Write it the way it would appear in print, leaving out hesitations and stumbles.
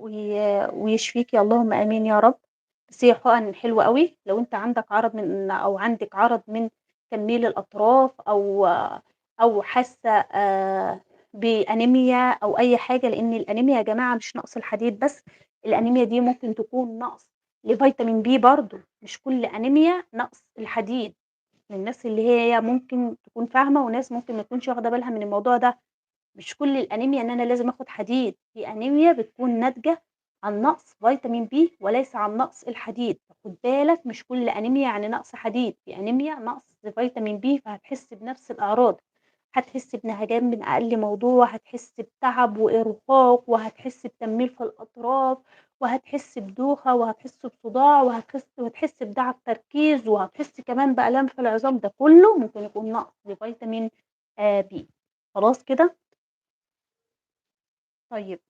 ويشفيكِ، اللهم آمين يا رب. بس هي حُقَن حلوة أوي، لو أنت عندك عَرَض من أو عندِك عَرَض من تنميل الأطراف أو حاسة بأنيميا أو أي حاجة، لإن الأنيميا يا جماعة مش نقص الحديد بس، الأنيميا دي ممكن تكون نقص لفيتامين B برضه، مش كل أنيميا نقص الحديد، للناس اللي هي ممكن تكون فاهمة وناس ممكن ما تكونش واخدة بالها من الموضوع ده، مش كل الأنيميا إن أنا لازم آخد حديد، في أنيميا بتكون ناتجة عن نقص فيتامين B وليس عن نقص الحديد، فخد بالك مش كل أنيميا يعني نقص حديد، في أنيميا نقص فيتامين B، فهتحس بنفس الأعراض، هتحس بنهجان من أقل موضوع، هتحس بتعب وإرهاق، وهتحس بتنميل في الأطراف، وهتحس بدوخة، وهتحس بصداع، وهتحس بضعف تركيز، وهتحس كمان بآلام في العظام، ده كله ممكن يكون نقص لفيتامين B. خلاص كده؟ طيب.